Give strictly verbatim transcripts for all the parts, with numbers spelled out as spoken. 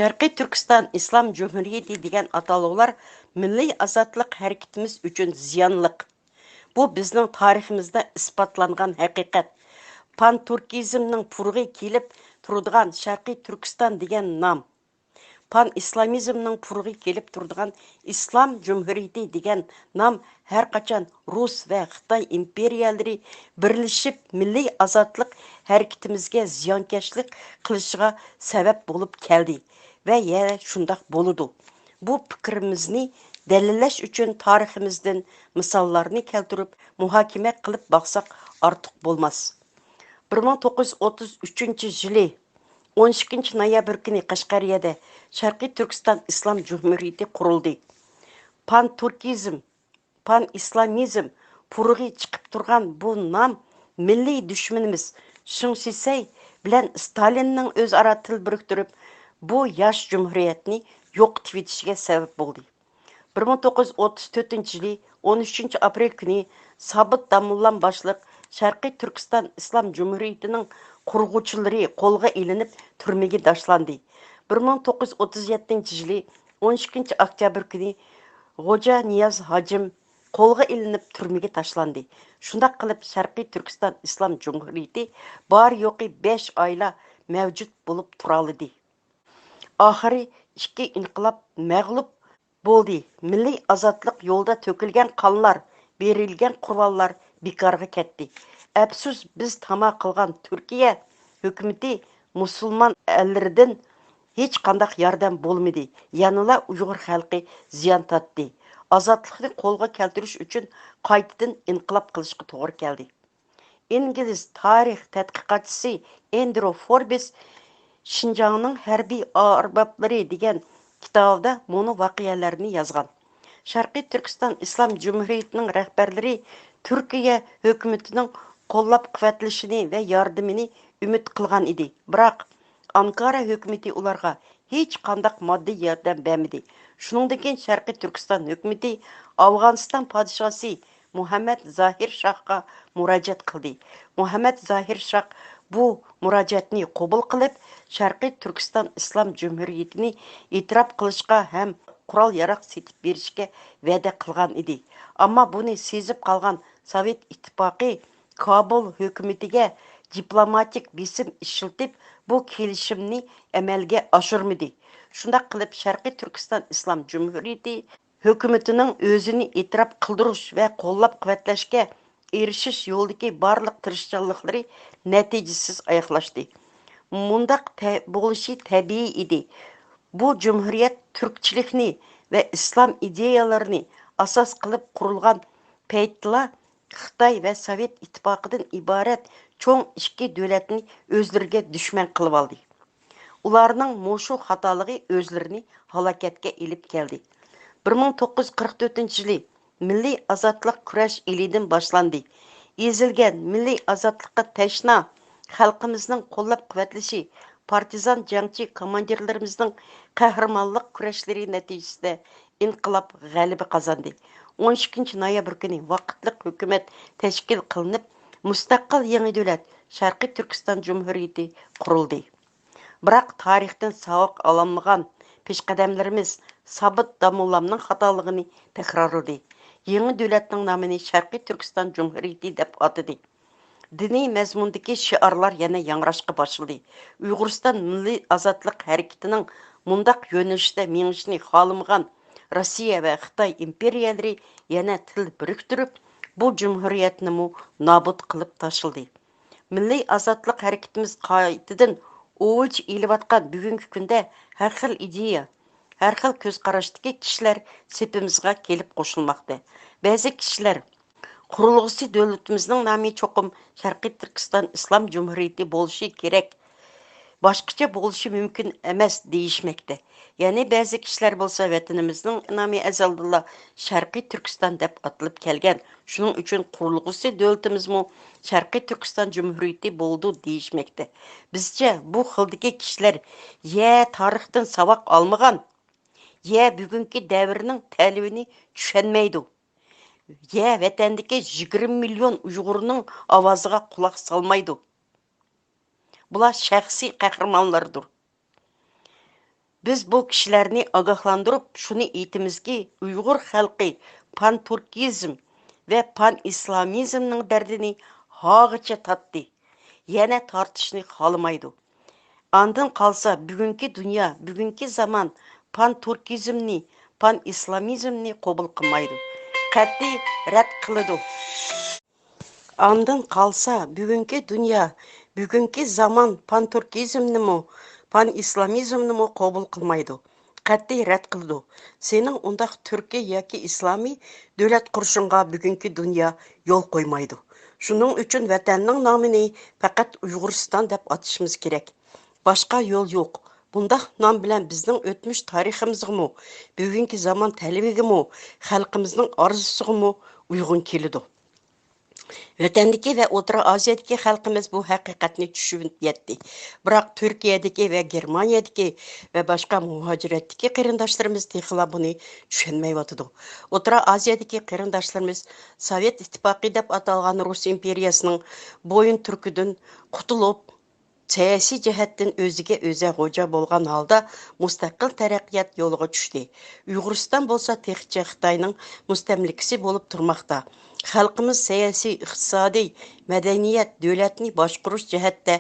شەرقىي تۈركىستان ئىسلام جۇمھۇرىيىتى دېگەن ئاتالغۇلار مىللىي ئازادلىق ھەرىكىتىمىز ئۈچۈن زىيانلىق. بۇ بىزنىڭ تارىخىمىزدا ئىسپاتلانغان ھەقىقەت. پانتۈركىزمنىڭ پۇرىقى كېلىپ تۇرىدىغان شەرقىي تۈركىستان دېگەن نام، پانئىسلامىزمنىڭ پۇرىقى كېلىپ تۇرىدىغان ئىسلام جۇمھۇرىيىتى دېگەن نام ھەرقاچان رۇس ۋە خىتاي ئىمپېرىيەلىرى بىرلىشىپ مىللىي ئازادلىق ھەرىكىتىمىزگە زىيانكەشلىك قىلىشىغا سەۋەب بولۇپ كەلدى ۋە يەنە شۇنداق بولىدۇ. بۇ پىكرىمىزنى دەلىللەش ئۈچۈن تارىخىمىزدىن مىساللارنى كەلتۈرۈپ مۇھاكىمە قىلىپ باقساق ئارتۇق بولماس. بىر مىڭ توققۇز يۈز ئوتتۇز ئۈچىنچى يىلى ئون ئىككىنچى نويابىر كۈنى قەشقەرىيەدە شەرقىي تۈركىستان ئىسلام جۇمھۇرىيىتى قۇرۇلدى. پانتۈركىزم، پانئىسلامىزم پۇرىقى چىقىپ تۇرغان بۇ نام مىللىي دۈشمىنىمىز شېڭ شىسەي بىلەن ستالىننىڭ ئۆزئارا تىل بىرىكتۈرۈپ، بۇ ياش جۇمھۇرىيەتنى يوقىتىۋېتىشىگە سەۋەب بولدى. بىر مىڭ توققۇز يۈز ئوتتۇز تۆتىنچى يىلى ئون ئۈچىنچى ئاپرېل كۈنى سابىت داموللام باشلىق شەرقىي تۈركىستان ئىسلام جۇمھۇرىيىتىنىڭ قۇرغۇچىلىرى قولغا ئېلىنىپ تۈرمىگە تاشلاندى. بىر مىڭ توققۇز يۈز ئوتتۇز يەتتىنچى يىلى ئون ئىككىنچى ئۆكتەبىر كۈنى غوجا نىياز ھاجىم قولغا ئېلىنىپ تۈرمىگە تاشلاندى. شۇنداق قىلىپ شەرقىي تۈركىستان ئىسلام جۇمھۇرىيىتى بار يوقى بەش ئايلا مەۋجۇت بولۇپ تۇرالىدى. ئاخىرى ئىككى ئىنقىلاب مەغلۇپ بولدى. مىللىي ئازادلىق يولىدا تۆكۈلگەن قانلار، بېرىلگەن قۇربانلار بىكارغا كەتتى. ئەپسۇس، بىز تاما قىلغان تۈركىيە ھۆكۈمىتى مۇسۇلمان ئەللىرىدىن ھېچقانداق ياردەم بولمىدى، يەنىلا ئۇيغۇر خەلقى زىيان تارتتى. ئازادلىقنى قولغا كەلتۈرۈش ئۈچۈن قايتىدىن ئىنقىلاب قىلىشقا توغرا كەلدى. ئىنگلىز تارىخ تەتقىقاتچىسى ئەندرو فوربس شىنجاڭنىڭ ھەربىي ئاربابلىرى دېگەن كىتابىدا مۇنۇ ۋەقەلەرنى يازغان. شەرقىي تۈركىستان ئىسلام جۇمھۇرىيىتىنىڭ رەھبەرلىرى تۈركىيە ھۆكۈمىتىنىڭ قوللاپ-قۇۋۋەتلىشىنى ۋە ياردىمىنى ئۈمىد قىلغان ئىدى. بىراق، ئانكارا ھۆكۈمىتى ئۇلارغا ھېچقانداق ماددىي ياردەم بەرمىدى. شۇنىڭدىن كېيىن شەرقىي تۈركىستان ھۆكۈمىتى ئافغانىستان پادىشاھى مۇھەممەد زاھىر شاھقا مۇراجىئەت قىلدى. مۇھەممەد زاھىر شاھ بۇ مۇراجىئەتنى قوبۇل قىلىپ، شەرقىي تۈركىستان ئىسلام جۇمھۇرىيىتىنى ئېتىراپ قىلىشقا ھەم قورال-ياراغ سېتىپ بېرىشكە ۋەدە قىلغان ئىدى. ئەمما بۇنى سېزىپ قالغان سوۋېت ئىتتىپاقى كابۇل ھۆكۈمىتىگە دىپلوماتىك بېسىم ئىشلىتىپ، بۇ كېلىشىمنى ئەمەلگە ئاشۇرمىدى. شۇنداق قىلىپ، شەرقىي تۈركىستان ئىسلام جۇمھۇرىيىتى ھۆكۈمىتىنىڭ ئۆزىنى ئېتىراپ قىلدۇرۇش ۋە قوللاپ-قۇۋۋەتلەشكە ئېرىشىش يولىدىكى بارلىق تىرىشچانلىقلىرى نەتىجىسىز ئاياغلاشتى. مۇنداق تە-، بولۇشى تەبىئىي ئىدى. بۇ جۇمھۇرىيەت تۈركچىلىكنى ۋە ئىسلام ئىدىيەلىرىنى ئاساس قىلىپ قۇرۇلغان پەيتتىلا، خىتاي ۋە سوۋېت ئىتتىپاقىدىن ئىبارەت چوڭ ئىككى دۆلەتنى ئۆزلىرىگە دۈشمەن قىلىۋالدى. ئۇلارنىڭ مۇشۇ خاتالىقى ئۆزلىرىنى ھالاكەتكە ئېلىپ كەلدى. بىر مىڭ توققۇز يۈز قىرىق تۆتىنچى يىلى مىللىي ئازادلىق كۈرەش ئىلىدىن باشلاندى. ئېزىلگەن، مىللىي ئازادلىققا تەشنا خەلقىمىزنىڭ قوللاپ-قۇۋۋەتلىشى، پارتىزان جەڭچى كوماندىرلىرىمىزنىڭ قەھرىمانلىق كۈرەشلىرى نەتىجىسىدە ئىنقىلاب غەلىبە قازاندى. ئون ئىككىنچى نويابىر كۈنى ۋاقىتلىق ھۆكۈمەت تەشكىل قىلىنىپ، مۇستەقىل يېڭى دۆلەت، شەرقىي تۈركىستان جۇمھۇرىيىتى قۇرۇلدى. بىراق، تارىختىن ساۋاق ئالالمىغان پېشقەدەملىرىمىز سابىت داموللامنىڭ خاتالىقىنى تەكرارلىدى. يېڭى دۆلەتنىڭ نامىنى شەرقىي تۈركىستان جۇمھۇرىيىتى دەپ ئاتىدى. دىنىي مەزمۇندىكى شىئارلار يەنە ياڭراشقا باشلىدى. ئۇيغۇرىستان مىللىي ئازادلىق ھەرىكىتىنىڭ مۇنداق يۆنىلىشتە مېڭىشىنى خالىمىغان روسىيە ۋە خىتاي ئىمپېرىيەلىرى يەنە تىل بىرىكتۈرۈپ، بۇ جۇمھۇرىيەتنىمۇ نابۇت قىلىپ تاشلىدى. مىللىي ئازادلىق ھەرىكىتىمىز قايتىدىن ئوۋچە ئېلىۋاتقان بۈگۈنكى كۈندە ھەر خىل ئىدىيە، ھەر خىل كۆز قاراشتىكى كىشىلەر سېپىمىزغا كېلىپ قوشۇلماقتا. بەزى كىشىلەر، «قۇرۇلغۇچى دۆلىتىمىزنىڭ نامى چوقۇم شەرقىي تۈركىستان ئىسلام جۇمھۇرىيىتى بولۇشى كېرەك، باشقىچە بولۇشى مۇمكىن ئەمەس» دېيىشمەكتە. يەنە بەزى كىشىلەر بولسا، ۋەتىنىمىزنىڭ نامى ئەزەلدىنلا شەرقىي تۈركىستان دەپ ئاتىلىپ كەلگەن، شۇنىڭ ئۈچۈن قۇرۇلغۇچى دۆلىتىمىزمۇ شەرقىي تۈركىستان جۇمھۇرىيىتى بولىدۇ دېيىشمەكتە. بىزچە، بۇ خىلدىكى كىشىلەر يە تارىختىن ساۋاق ئالمىغان، يە بۈگۈنكى دەۋرنىڭ تەلىپىنى چۈشەنمەيدۇ، يە ۋەتەندىكى يىگىرمە مىليون ئۇيغۇرنىڭ ئاۋازىغا قۇلاق سالمايدۇ. بۇلار شەخسىي قەھرىمانلاردۇر. بىز بۇ كىشىلەرنى ئاگاھلاندۇرۇپ، شۇنى ئېيتىمىزكى، ئۇيغۇر خەلقى پانتۈركىزم ۋە پانئىسلامىزمنىڭ دەردىنى ھاغىچە تارتتى، يەنە تارتىشنى خالىمايدۇ. ئاندىن قالسا، بۈگۈنكى دۇنيا، بۈگۈنكى زامان پانتۈركىزمنى، پانئىسلامىزمنى قوبۇل قىلمايدۇ. قەتئىي رەت قىلىدۇ. ئاندىن قالسا، بۈگۈنكى دۇنيا، بۈگۈنكى زامان پانتۈركىزمنىمۇ، پانئىسلامىزمنىمۇ قوبۇل قىلمايدۇ. قەتئىي رەت قىلىدۇ. سېنىڭ ئۇنداق تۈركىي ياكى ئىسلامىي دۆلەت قۇرۇشۇڭغا بۈگۈنكى دۇنيا يول قويمايدۇ. شۇنىڭ ئۈچۈن ۋەتەننىڭ نامىنى پەقەت ئۇيغۇرىستان دەپ ئاتىشىمىز كېرەك. باشقا يول يوق. بۇنداق نام بىلەن بىزنىڭ ئۆتمۈش تارىخىمىزغىمۇ، بۈگۈنكى زامان تەلىپىگىمۇ، خەلقىمىزنىڭ ئارزۇسىغىمۇ ئۇيغۇن كېلىدۇ. ۋەتەندىكى ۋە ئوتتۇرا ئاسىيادىكى خەلقىمىز بۇ ھەقىقەتنى چۈشىنىپ يەتتى. بىراق تۈركىيەدىكى ۋە گېرمانىيەدىكى ۋە باشقا مۇھاجىرەتتىكى قېرىنداشلىرىمىز تېخىلا بۇنى چۈشەنمەيۋاتىدۇ. ئوتتۇرا ئاسىيادىكى قېرىنداشلىرىمىز سوۋېت ئىتتىپاقى دەپ ئاتالغان رۇس ئىمپېرىيەسىنىڭ بويۇن تۈركىدىن قۇتۇلۇپ، سىياسىي جەھەتتىن ئۆزىگە ئۆزى غوجا بولغان ھالدا مۇستەقىل تەرەققىيات يولىغا چۈشتى. ئۇيغۇرىستان بولسا تېخىچە خىتاينىڭ مۇستەملىكىسى بولۇپ تۇرماقتا. خەلقىمىز سىياسىي، ئىقتىسادىي، مەدەنىيەت، دۆلەتنى باشقۇرۇش جەھەتتە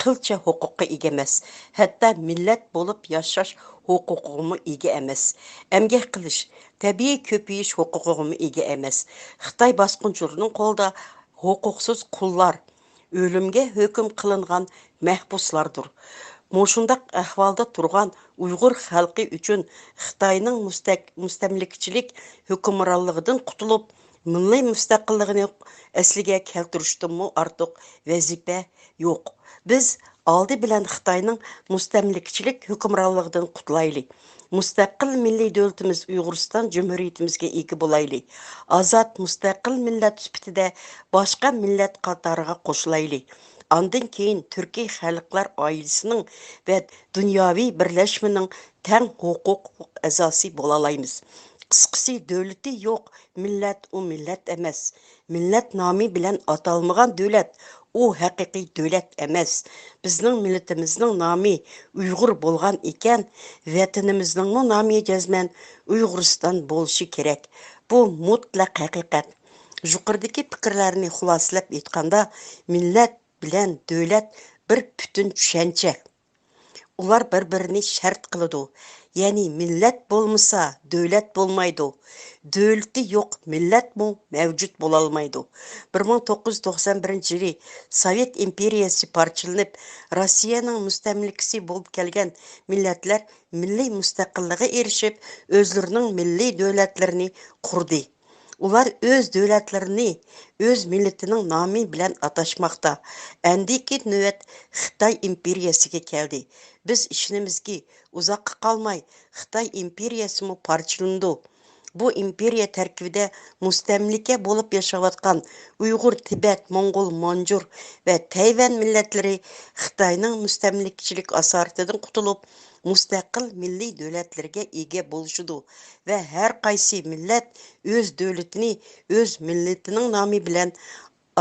قىلچە ھوقۇققا ئىگە ئەمەس. ھەتتا مىللەت بولۇپ ياشاش ھوقۇقىغىمۇ ئىگە ئەمەس. ئەمگەك قىلىش، تەبىئىي كۆپىيىش ھوقۇقىغىمۇ ئىگە ئەمەس. خىتاي باسقۇنچىلىرىنىڭ قولىدا ھوقۇقسىز قۇللار، ئۆلۈمگە ھۆكۈم قىلىنغان مەھبۇسلاردۇر. مۇشۇنداق ئەھۋالدا تۇرغان ئۇيغۇر خەلقى ئۈچۈن خىتاينىڭ مۇستەك-، مۇستەملىكىچىلىك ھۆكۈمرانلىقىدىن قۇتۇلۇپ، مىللىي مۇستەقىللىقىنى ئەسلىگە كەلتۈرۈشتىنمۇ ئارتۇق ۋەزىپە يوق. بىز ئالدى بىلەن خىتاينىڭ مۇستەملىكىچىلىك ھۆكۈمرانلىقىدىن قۇتۇلايلى. مۇستەقىل مىللىي دۆلىتىمىز ئۇيغۇرىستان جۇمھۇرىيىتىمىزگە ئىگە بولايلى. ئازاد مۇستەقىل مىللەت سۈپىتىدە باشقا مىللەت قاتارىغا قوشۇلايلى. ئاندىن كېيىن تۈركىي خەلقلەر ئائىلىسىنىڭ ۋە دۇنياۋى بىرلەشمىنىڭ تەڭ ھوقۇق ئەزاسى بولالايمىز. قىسقىسى، دۆلىتى يوق مىللەت ئۇ مىللەت ئەمەس. مىللەت نامى بىلەن ئاتالمىغان دۆلەت ئۇ ھەقىقىي دۆلەت ئەمەس. بىزنىڭ مىللىتىمىزنىڭ نامى ئۇيغۇر بولغان ئىكەن، ۋەتىنىمىزنىڭمۇ نامى جەزمەن ئۇيغۇرىستان بولۇشى كېرەك. بۇ مۇتلەق ھەقىقەت. يۇقىرىدىكى پىكىرلەرنى خۇلاسىلەپ ئېيتقاندا، مىللەت بىلەن دۆلەت بىر پۈتۈن چۈشەنچە. ئۇلار بىر-بىرىنى شەرت قىلىدۇ. يەنى مىللەت بولمىسا، دۆلەت بولمايدۇ. دۆلىتى يوق مىللەتمۇ مەۋجۇت بولالمايدۇ. بىر مىڭ توققۇز يۈز توقسان بىرىنچى يىلى سوۋېت ئىمپېرىيەسى پارچىلىنىپ، روسىيەنىڭ مۇستەملىكىسى بولۇپ كەلگەن مىللەتلەر مىللىي مۇستەقىللىقىغا ئېرىشىپ، ئۆزلىرىنىڭ مىللىي دۆلەتلىرىنى قۇردى. ئۇلار ئۆز دۆلەتلىرىنى ئۆز مىللىتىنىڭ نامى بىلەن ئاتاشماقتا. ئەندىكى نۆۋەت خىتاي ئىمپېرىيەسىگە كەلدى. بىز ئىشىنىمىزكى، ئۇزاققا قالماي خىتاي ئىمپېرىيەسىمۇ پارچىلىنىدۇ. بۇ ئىمپېرىيە تەركىبىدە مۇستەملىكە بولۇپ ياشاۋاتقان ئۇيغۇر، تىبەت، موڭغۇل، مانجۇر ۋە تەيۋەن مىللەتلىرى خىتاينىڭ مۇستەملىكىچىلىك ئاسارىتىدىن قۇتۇلۇپ، مۇستەقىل مىللىي دۆلەتلىرىگە ئىگە بولۇشىدۇ ۋە ھەر قايسى مىللەت ئۆز دۆلىتىنى ئۆز مىللىتىنىڭ نامى بىلەن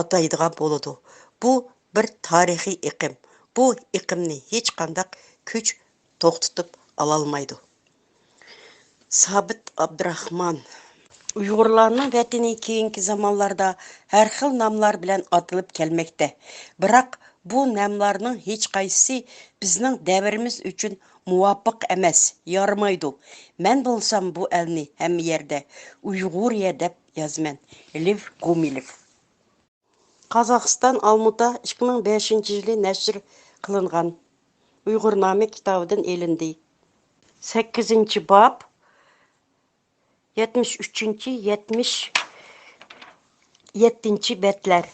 ئاتايدىغان بولىدۇ. بۇ بىر تارىخىي ئېقىم. بۇ ئېقىمنى ھېچقانداق كۈچ توختىتىپ ئالالمايدۇ. سابىت ئابدۇراخمان. ئۇيغۇرلارنىڭ ۋەتىنى كېيىنكى زامانلاردا ھەر خىل ناملار بىلەن ئاتىلىپ كەلمەكتە. بىراق بۇ ناملارنىڭ ھېچقايسىسى بىزنىڭ دەۋرىمىز ئۈچۈن مۇۋاپىق ئەمەس، يارىمايدۇ. مەن بولسام بۇ ئەلنى ھەممە يەردە ئۇيغۇرىيە دەپ يازىمەن. لېۋ گۇمىلېۋ. قازاقىستان، ئالمۇتا، ئىككى مىڭ بەشىنچى يىلى نەشر قىلىنغان ئۇيغۇرنامە كىتابىدىن ئېلىندى. سەككىزىنچى باب، يەتمىش ئۈچىنچى، يەتمىش يەتتىنچى بەتلەر.